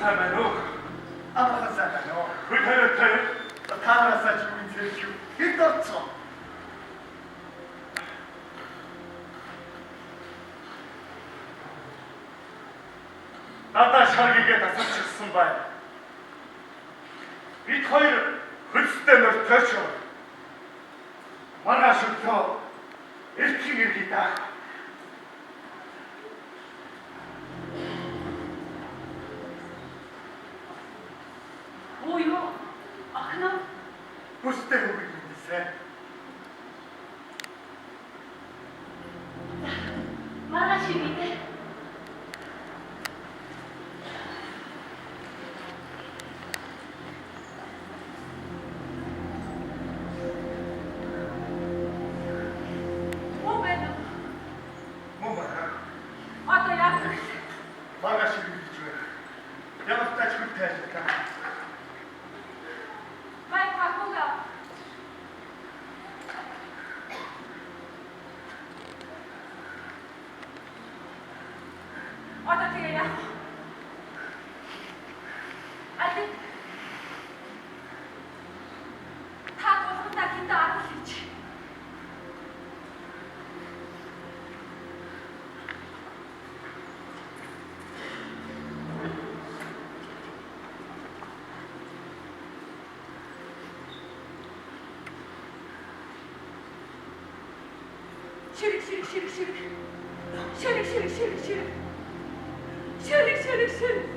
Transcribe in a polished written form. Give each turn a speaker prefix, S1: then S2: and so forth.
S1: Сайн байна уу?
S2: Амархан сайн байна уу?
S1: Хөл хориотой.
S2: Та нараасаа ч юу зэрэг юу? Хэд орцсон?
S1: Надаа шаргигээ тасалчихсан байна. Бид хоёр хөлстэй мөртөөч. Маргааш өглөө эртхэн ирье да.
S3: Оо юу? Охин уу?
S2: Бүстэй хүүхэд мэдээсэй.
S3: Маргааш ирье дээ. Муу байна уу?
S2: Мөн байна.
S3: Одоо яах вэ?
S2: Маргааш ирье гэж байна. Ямар тач хөл тайлбар.
S3: Бай пакуга. Одоо тэгээ яах вэ? Алин. Та тулгандаа хинтээ арга хийж. Ширэг ширэг ширэг ширэг. Ширэг ширэг ширэг ширэг. Ширэг ширэг ширэг.